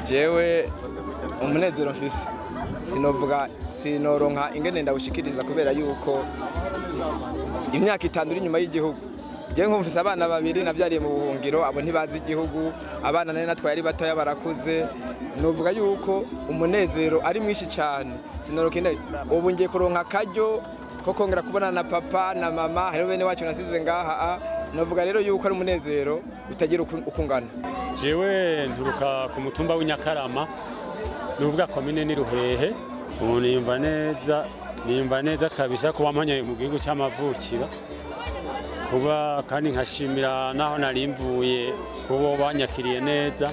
Jewe umunezero mfise sinovuga sinoronka ingene ndawushikiriza kubera yuko imyaka 5 uri nyuma y'igihugu. Jewe nkumvise abana babiri navyariye mu buhungiro, abo ntibazi igihugu, abana nari natwaye ari batoya barakuze. Novuga yuko umunezero ari mwinshi cyane, sinoroka inde. Ubu ngiye kuronka akaryo ko kongera kubona na papa na mama, hariho bene wacu nasize ngaha. Novuga rero yuko ari umunezero utagira ukungana. Jewe nturuka ku mutumba w'Inyakarama, nuvuga komine ni Ruhehe. Ubu niyumva neza, niyumva neza kabisa kuba mpanyoye mu gihugu cy'amavukiro, kuba kandi nkashimira naho nari mvuye kubo banyakiriye neza,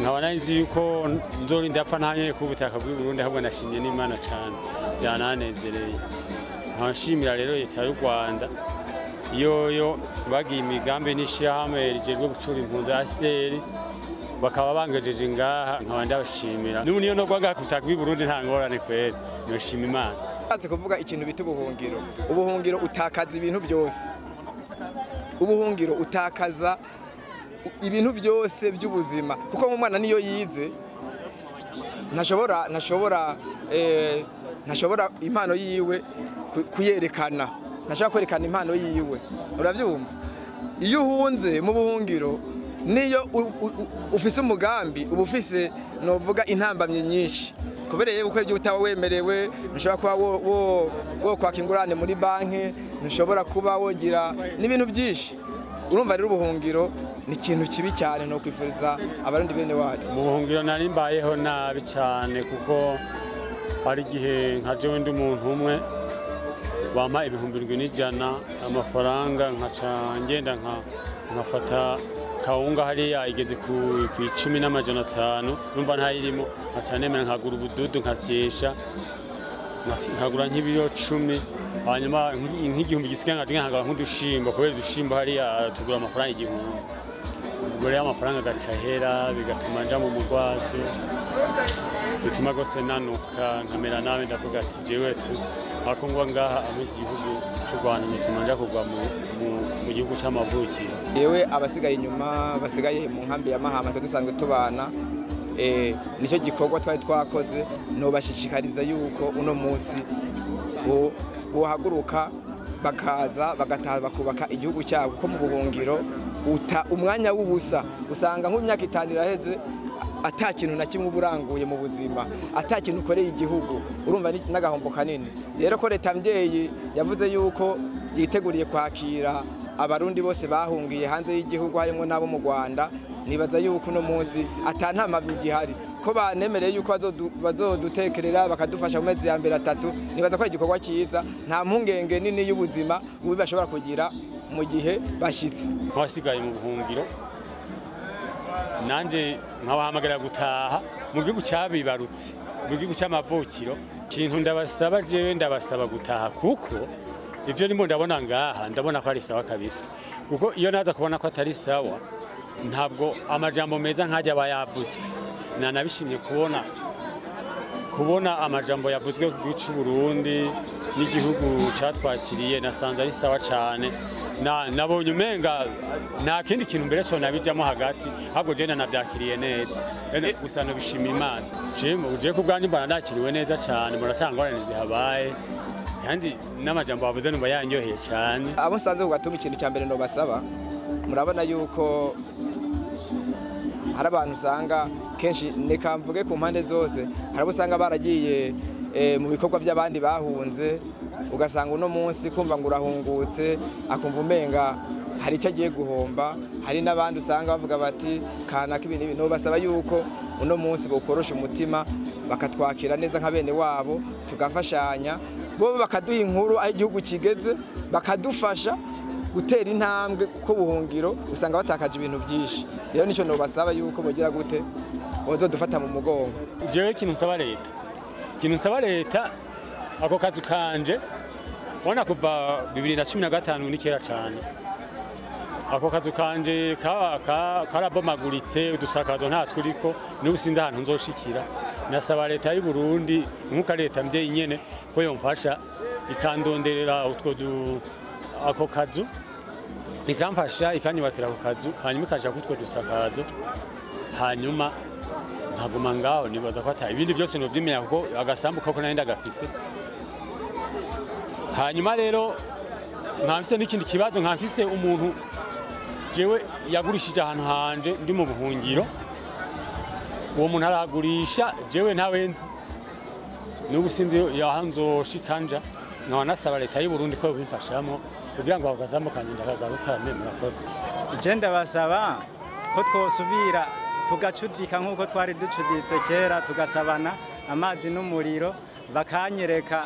nkaba nari nzi yuko nzorinda apfa ntanyoye ku butaka bw'i Burundi, ahubwo nashimye n'Imana cyane, byananezereye. Nkashimira rero leta y'u Rwanda yoyo bagiye imigambi n'ishirahamwe rijejwe gucura impunzi ACR, bakaba bangejeje ngaha, nkaba ndabashimira. N'ubu niyo nogwa ngaha ku butaka bw'i Burundi nta ngorane kweri, nashima Imana. Ati kuvuga ikintu bita ubuhungiro, ubuhungiro utakaza ibintu byose, ubuhungiro utakaza ibintu byose by'ubuzima, kuko umwana niyo yize ntashobora impano yiwe kuyerekana, ntashobora kwerekana impano yiwe, urabyumva. Iyo uhunze mu buhungiro niyo ufise umugambi uba ufise novuga intambamye nyinshi, kubera yuko ibyo utaba wemerewe, ntushobora kuba wo kwaka ingurane muri banki, ntushobora kuba wogira n'ibintu byinshi. Urumva rero ubuhungiro ni ikintu kibi cyane, no kwifuriza abarundi bene wacu. Mu buhungiro nari mbayeho nabi cyane, kuko hari igihe nka jewe ndi umuntu umwe bampa 7100 amafaranga, nkaca ngenda nkafata kawunga hariya igeze ku 10,500, numva ntayirimo, nkaca nemera nkagura ubududu nkasyesha, nkagura nk'ibiro 10, hanyuma nk'igihumbi gisigaye nkaca nkagura nk'udushimbo, kubera udushimbo hariya tugura amafaranga 1000. Ubwo rero amafaranga agaca ahera, bigatuma nja mu mugwazo, bituma rwose nanuka nkamera nabi. Ndavuga ati jewe ako ngwa ngaha muri iki gihugu cy'u Rwanda bituma nja kugwa mu gihugu cy'amavukiro. Yewe abasigaye inyuma basigaye mu nkambi ya Mahama twe dusanzwe tubana, nicyo gikorwa twari twakoze. Nobashishikariza yuko uno munsi bohaguruka bakaza bagataha bakubaka igihugu cyabo, kuko mu buhungiro uta umwanya w'ubusa, usanga nk'imyaka 5 iraheze ata kintu na kimwe uburanguye mu buzima, ata kintu ukoreye igihugu, urumva n'agahombo kanini. Rero ko leta mvyeyi yavuze yuko yiteguriye kwakira abarundi bose bahungiye hanze y'igihugu harimo n'abo mu Rwanda, nibaza yuko uno munsi ata ntamavyi gihari, ko banemereye yuko bazodutekerera bakadufasha mu mezi ya mbere 3. Nibaza ko ari igikorwa cyiza, nta mpungenge nini y'ubuzima bubi bashobora kugira mu gihe bashitse. Abasigaye mu buhungiro nanje nkabahamagara gutaha mu gihugu cyabibarutse, mu gihugu cy'amavukiro. Ikintu ndabasaba jewe, ndabasaba gutaha, kuko ibyo ndimo ndabona ngaha ndabona ko ari sawa kabisa, kuko iyo naza kubona ko atari sawa ntabwo amajambo meza nkajya aba yavutswe. Nanabishimye kubona amajambo yavuzwe ku gihugu cy'u Burundi n'igihugu cyatwakiriye, nasanze ari sawa cyane. Nabonye umenga nta kindi kintu mbere cyo nabijamo hagati, ahubwo je nanabyakiriye neza. Gusa nabishimiye Imana. Je ku bwanjye mbona nakiriwe neza cyane, mbona ata ngorane zihabaye, kandi n'amajambo bavuze numva yanyoheye cyane. Abo nsanze ku gatumba, ikintu cya mbere nobasaba, murabona yuko hari abantu usanga kenshi, neka mvuge ku mpande zose, hari abo usanga baragiye mu bikorwa by'abandi bahunze, ugasanga uno munsi kumva ngo urahungutse akumva umenga hari icyo agiye guhomba. Hari n'abandi usanga bavuga bati kanaka ibi n'ibi. Nobasaba yuko uno munsi bokorosha umutima bakatwakira neza nka bene wabo, tugafashanya, bo bakaduha inkuru aho igihugu kigeze, bakadufasha gutera intambwe, kuko buhungiro usanga batakaje ibintu byinshi. Rero nicyo nobasaba yuko bogira gute bozodufata mu mugongo. Jewe ikintu nsaba leta, ikintu nsaba leta, ako kazi kanje ubona kuva 2015 ni kera cyane, ako kazu kanje karabomaguritse, udusakazo nta turiko, n'ubu sinzi ahantu nzoshikira. Nasaba leta y'u Burundi nkuko leta mvyeyi nyene ko yomfasha ikandonderera utwo ako kazu, ikamfasha ikanyubakira ako kazu, hanyuma ikaja kutwo dusakazo, hanyuma Nkaguma ngaho nibaza ko ata ibindi byose novyimenya kuko agasambu koko nari ndagafise. Hanyuma rero nkamfise n'ikindi kibazo, nkamfise umuntu jewe yagurishije ahantu hanje ndi mu buhungiro. Uwo muntu aragurisha, jewe ntawe nzi, n'ubu sinzi yahanzoshikanja. Nkaba nasaba leta y'u Burundi ko yobimfashamo kugira ngo ako gasambu kanje ndakagarukane. Murakoze. Je ndabasaba ko twosubira tugacudika nk'uko twari ducuditse kera, tugasabana amazi n'umuriro, bakanyereka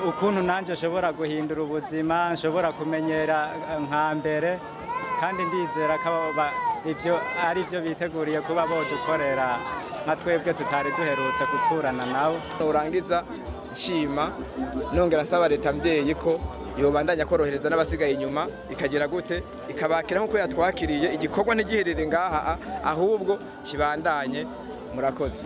ukuntu nanjye nshobora guhindura ubuzima, nshobora kumenyera nka mbere, kandi ndizera ko ibyo ari byo biteguriye kuba bodukorera nka twebwe tutari duherutse guturana nabo. Urangiza nshima nongera nsaba leta mvyeyi ko yobandanya korohereza n'abasigaye inyuma, ikagira gute ikabakira nk'uko yatwakiriye. Igikorwa ntigiherere ngaha, ahubwo kibandanye. Murakoze.